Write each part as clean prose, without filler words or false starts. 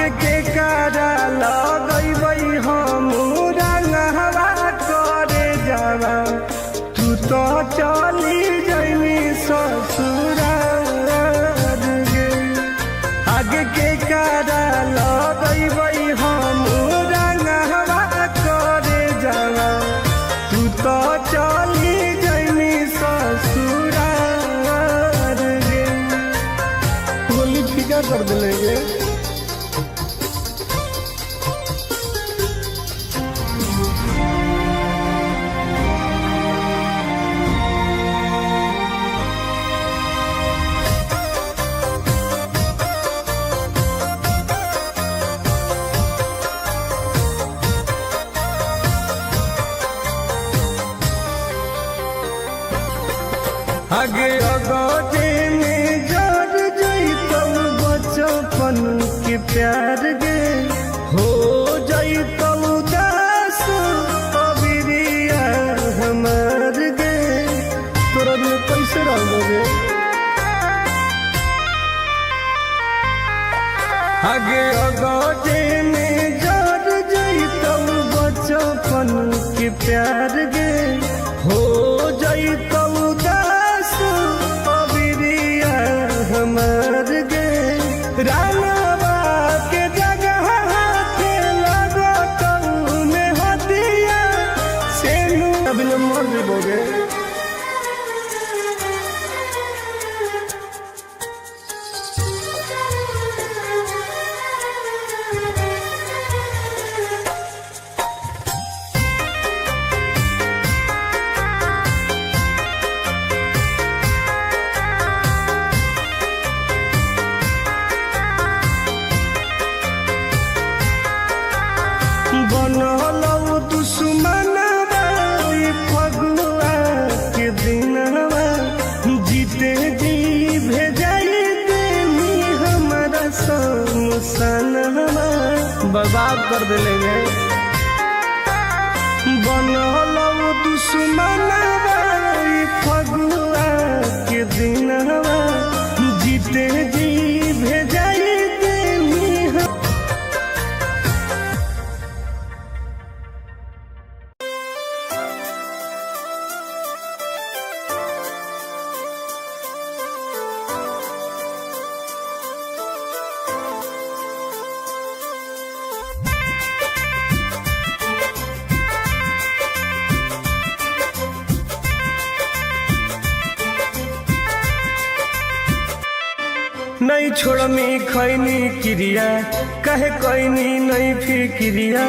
आगे के कारा लगैबै हम रंगवा करे जावा, तू तो चली जैनी ससुरार गे। आगे के कारा लगैबै हम रंगवा करे जावा, तू तो चली जैनी ससुरार गे। होली फीका कर दिले गे। आगे अगोजे में जर जैतौ बचपन के प्यार गे, हो जैतौ दास अबिरिया हमार गे। तोरा में कैसे रह गे। आगे अगोजे में जर जैतौ बचपन के प्यार गे, हो जैतौ दास अबिरिया हमार गे। रानवा के जगह हाथे लगतौ में हदिया सेनु अभी न मर जेबो गे। बनलौ दुश्मनवा फगुआ के दिनवा, जीते जी भेजाई देनी हमारा शमशानवा। बर्बाद कर दिले गे। बनलौ दुश्मनवा फगुआ के दिनवा, जीते जी भेजाई देनी। नहीं छोड़मी खैनी क्रिया, कहे कैनी नहीं फिक्रिया,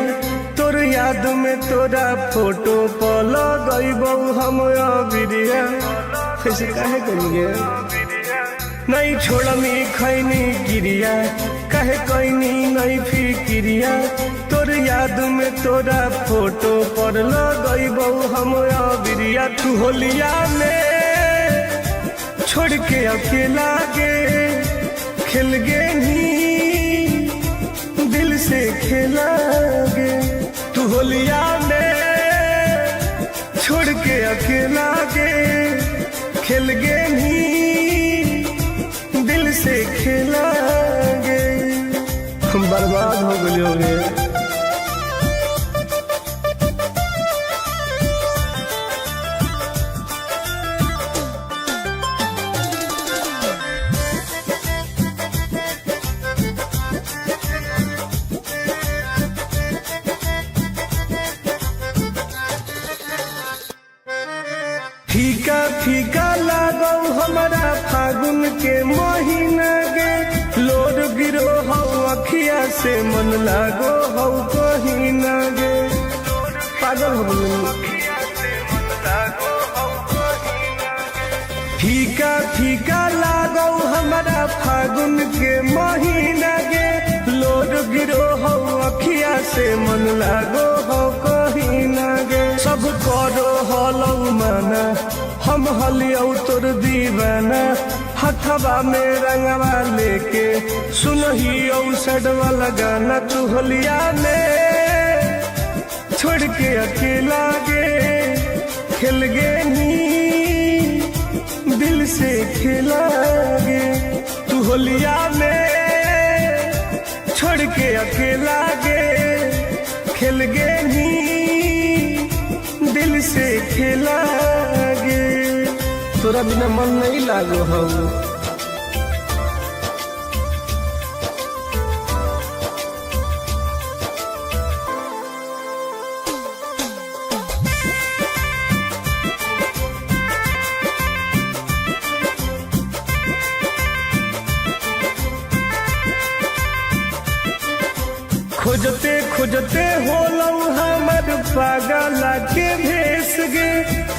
तोर याद में तोरा फोटो पर लगैबौ हम अबिरिया। ऐसे काहे करिए। नहीं छोड़मी खैनी क्रिया, कहे कैनी नहीं फिक्रिया, तोर याद में तोरा फोटो पर लगैबौ हम अबिरिया। तू होलिया में छोड़ के अकेला गे, खेल गे नी दिल से खेला गे। तू होलिया में छोड़ के अकेला गे, खेल गे नी दिल से खेला गे। हम बर्बाद हो गए हो गए। फीका फीका लागौ हमारा फागुन के महीना गे, लोर गिरो हौ अखिया से मन लागो हौ कहीना गे। पागल हो गइल। फीका फीका लागौ हमारा फागुन के महीना गे, लोर गिरो हौ अखिया से मन लागो हौ कहीना गे। सब करो हलौ माना, हम हलियौ तोर दीवाना, हथवा में रंगवा लेके सुनहियौ सडवा लगाना। तू होलिया में छोड़ के अकेला गे, खेल गे नी दिल से खेला गे। तू होलिया में छोड़ के अकेला गे खेल गे नी दिल से खेला गे। तोरा बिना मन नहीं लागो हौ। खोजते खोजते होलौ हमर पागल के भेस गे,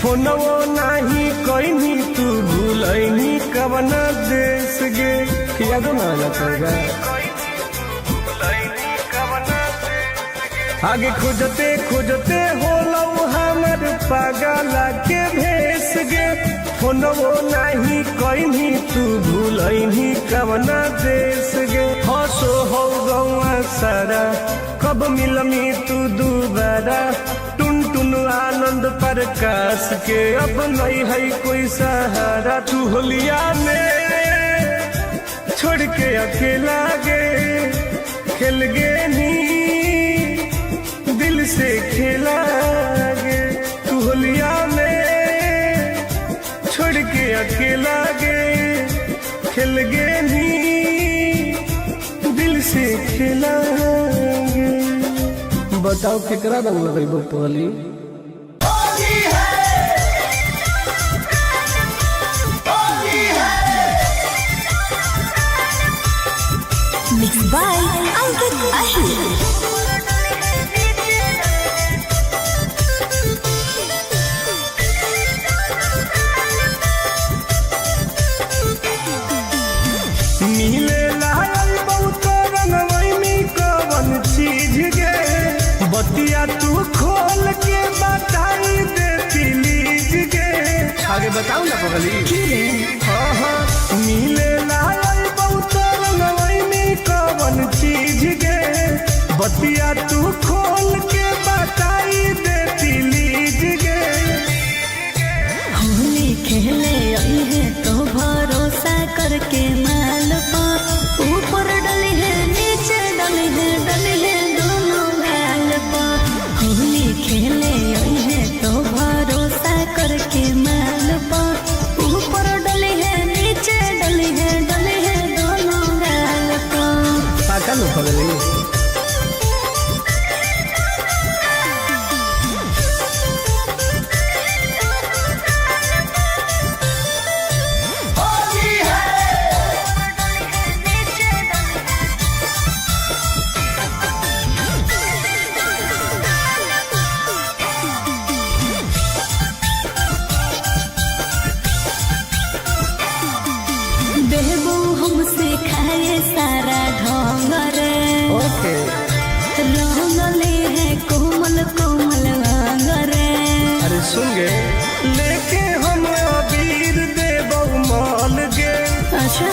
फोनवो नाही कइनी तू भूलैनी कवना देश गे। यादो ना आना पड़ेगा आगे। खोजते खोजते होलौ हमर पागल के भेस गे, फोनवो नाही कइनी तू भूलैनी कवना देश गे। हसो हौ गौआ सारा कब मिलमी तू दोबारा, टुन टुन आनंद प्रकाश के अब नहीं है कोई सहारा। तू होलिया में छोड़ के अकेला गे खेल गे नी दिल से खेला गे। तू होलिया में छोड़ के अकेला गे खेल गे नी दिल से खेला गे। बताओ केकरा रंग लगैबो पहली। Mix by Ankit Ahir. मिले लायल बहुत रंगवैनी कवन चीज गे, बतिया तू खोल के बताई दे प्लीज गे। आगे बताऊ ना पगली। हाँ हाँ मिले लायल बहुत रंगवैनी कवन चीज गे, बतिया तू खोल के बताई दे प्लीज गे। होली खेले आई है तो भरोसा करके माल पा, ऊपर डली है नीचे डली है डली है दोनों गाल पा। होली खेले आई है तो भरोसा करके माल पा, ऊपर डली है नीचे डली है डली है दोनों गाल पा। पाका नु पगली। बेबू हमसे खाए सारा ढोंग रे, ओके रंगले है कोमल कोमल अंग रे। अरे सुन गे लेके हम अबीर देबौ माल गे, अच्छा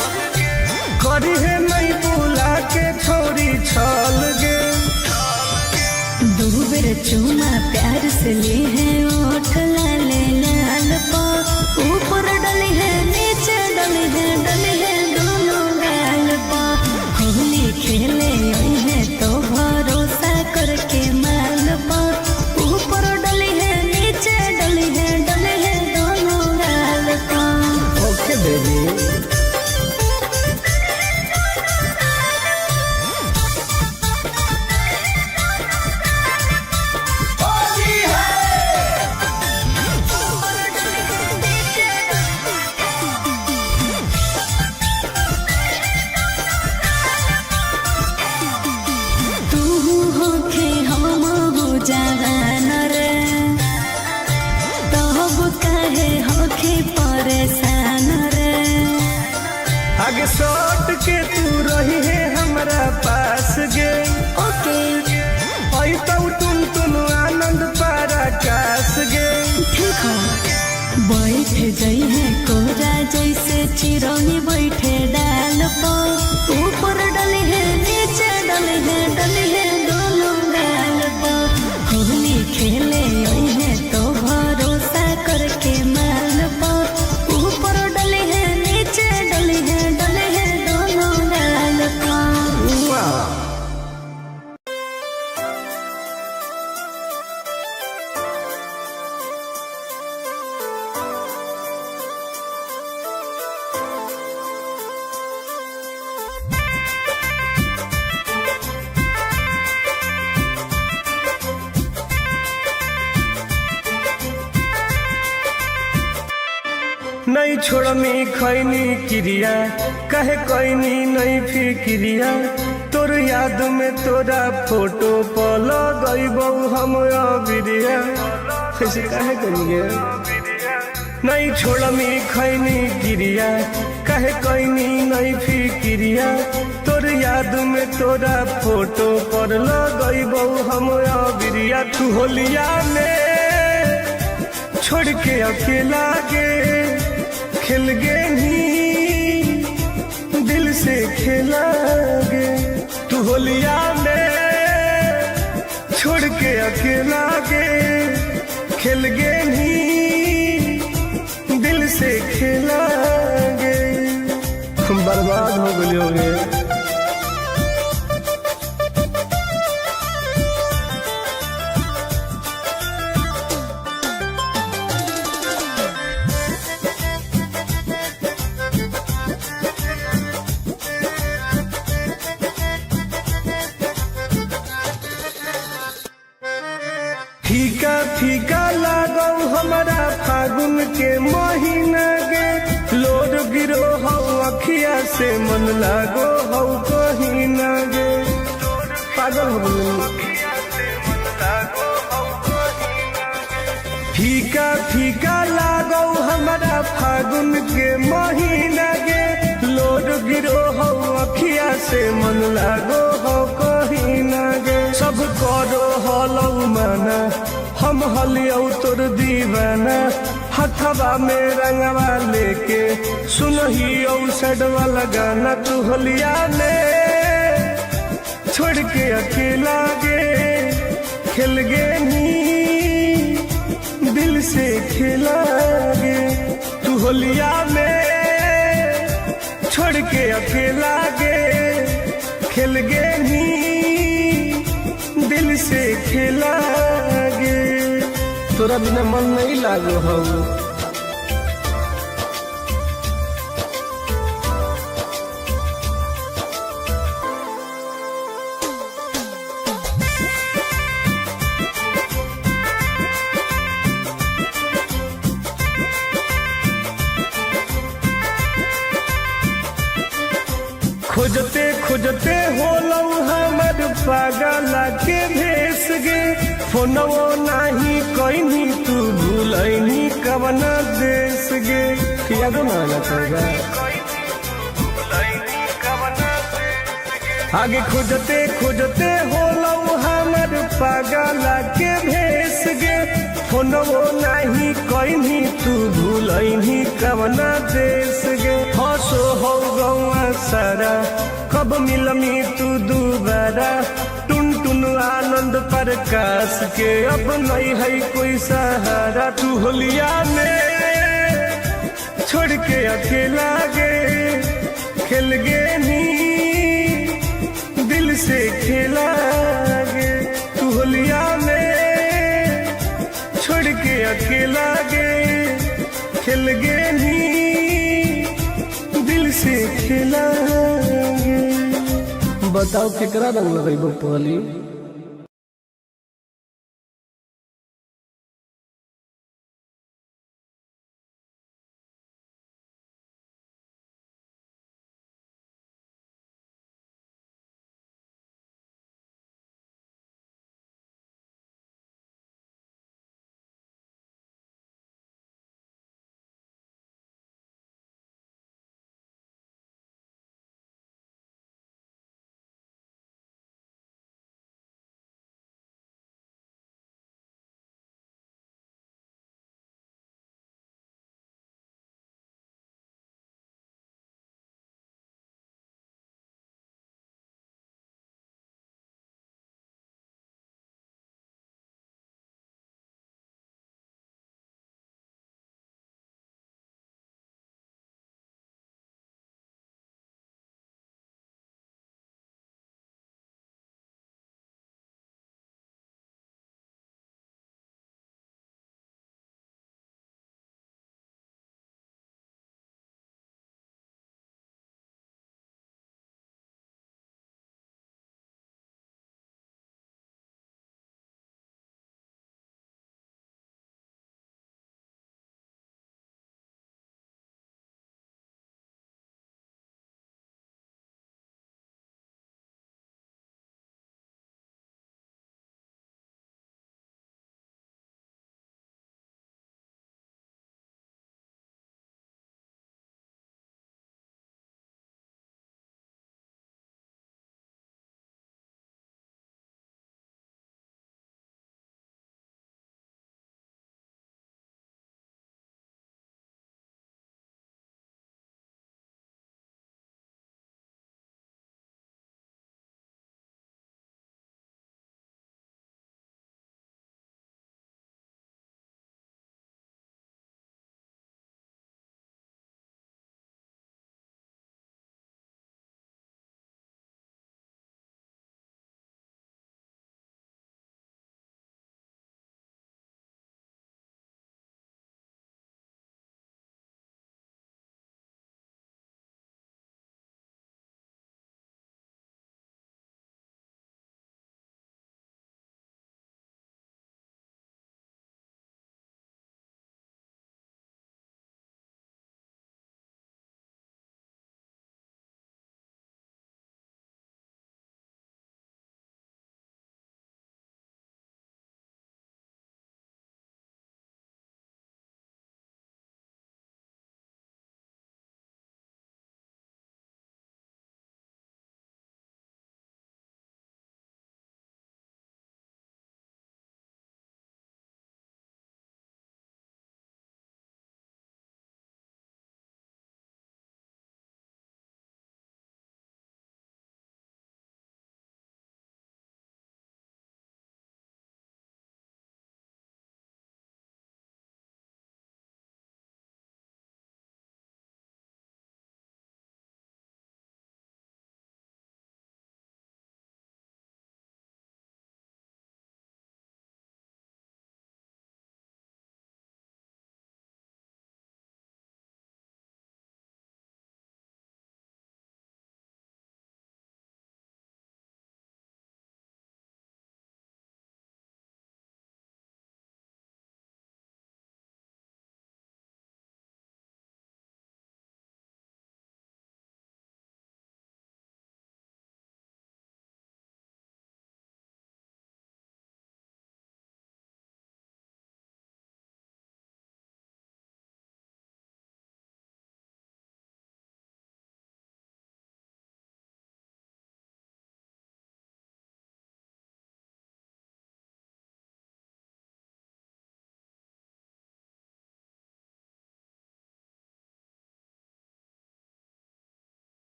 करी है नहीं बुला के छोरी छाल गे। दो बेर चूमा प्यार से ले है ओठ लाले लाल पा, ऊपर डली है नीचे डली है डली है दोनों गाल पा। होली खेले आई है तो भरोसा करके माल पा, ऊपर डली है नीचे डली है डली है दोनों गाल पा। Okay baby. तू होखे हम हो जवान रे, तब काहे होखे परेशान रे। आगे सट के तू रही है हमरा पास गे, ओके आई तो टुन टुन आनंद पराकाश गे। ठीक हो बैठ जई है कोरा जैसे चिरौनी बैठे डाल पो, ऊपर डली है नीचे डली है डली है दोनों गाल पो। होली खेले आई है तो भरोसा करके माल पो, ऊपर डली है नीचे डली है डली है दोनों गाल पो। वाह। नहीं छोड़मी खैनी क्रिया, कहे कैनी नहीं फिक्रिया। तोर याद में तोरा फोटो पर लगैबौ हम अबिरिया। ऐसे काहे करिए? नहीं छोड़मी खैनी क्रिया, कहे कैनी नहीं फिक्रिया। तोर याद में तोरा फोटो पर लगैबौ हम अबिरिया। तू होलिया में छोड़ के अकेला गे खेल गे नी, दिल से खेला गे। तू होलिया में छोड़ के अकेला गे खेल गे नी, दिल से खेला गे। हम बर्बाद हो गए हो गए। फीका फीका लागौ हमारा फागुन के महीना गे। लोर गिरो हौ अखिया से मन लागो हौ कहीं ना गे। पागल हो गई। फीका फीका लागौ हमारा फागुन के महीना गे। लोर गिरो हौ अखिया से मन लागो हौ कहीं ना गे। सब करो हलौ माना, हम हलियौ तोर दीवाना। हथवा में रंगवा लेके सुनहियौ सडवा लगाना। तू होलिया में छोड़ के अकेला गे खेल गे नी, दिल से खेला गे। तू होलिया में छोड़ के अकेला गे खेल गे नी, दिल से खेला गे। तोरा बिना मन नहीं लागो हौ। खोजते खोजते होलौ हमर पागला के भेस गे। फोनवो नाही कैनी तू भूलैनी कवना देश गे। यादो ना आना पड़ेगा। आगे खोजते खोजते होलौ हमर पागला के भेस गे। फोनवो नाही कैनी तू भूलैनी कवना देश गे। हंसो हौ गौआ सारा, कब मिलमी तू दोबारा। टुन टुन आनंद प्रकाश के अब नहीं है कोई सहारा। तू होलिया में छोड़ के अकेला गे खेल गे नी, दिल से खेला गे। तू होलिया में छोड़ के अकेला गे खेल गे नी, दिल से खेला गे। बताओ केकरा रंग लगैबो पहली?